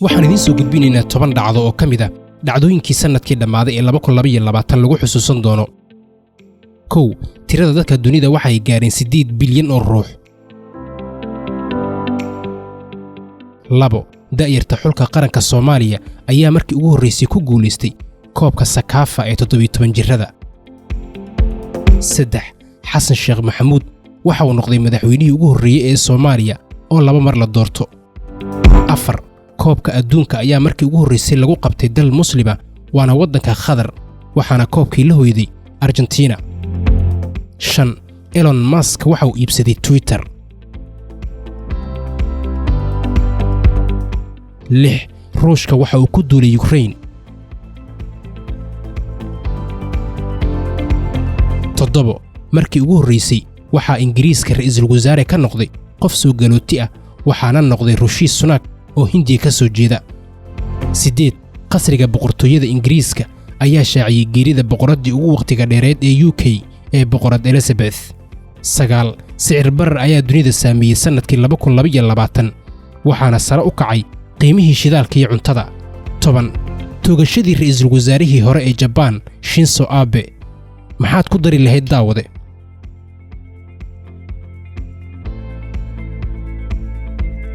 Waxaan idiin soo gudbinaynaa 10 dhacdo oo ka mid ah dhacdooyinkii sannadkii dhammaaday ee 2022 lagu xusuusan doono. 1, tirada dadka dunida waxay gaareen 8 bilyan oo ruux. 2, da'yarta xulka qaranka Soomaaliya ayaa markii ugu horraysay ku guulaystay koobka Sakaafa ee 17 jirrada. 3, Xasan Sheekh Maxamuud waxa uu noqday madaxweynihii ugu horreeyey ee Soomaaliya oo laba mar la doorto. 4, koobka adduunka ayaa markii ugu horraysay lagu qabtay dal Muslima, waana waddanka Qatar, waxaana koobkii la hoyday Argentina. 5, Elon Musk waxa uu iibsaday Twitter. 6, Ruushka waxa uu ku duulay Yukrain. 7, markii ugu horraysay waxaa Ingiriiska ra'iisul wasaare ka noqday qof soo galooti ah, waxaana noqday Rishi Sunak oo Hindiya ka soo jeeda. 8, qasriga boqortooyada Ingiriiska ayaa shaaciyey geerida boqoraddii ugu wakhtiga dheereed ee UK ee Boqorad Elizabeth. 9, sicir barar ayaa dunida saameeyey sannadkii 2022, waxaana sare u kacay qiimihii shidaalka iyo cuntada. 10, toogashadii ra'iisul wasaarihii hore ee Jabaan, Shinzo Abe. Maxaad ku dari lahayd, daawade?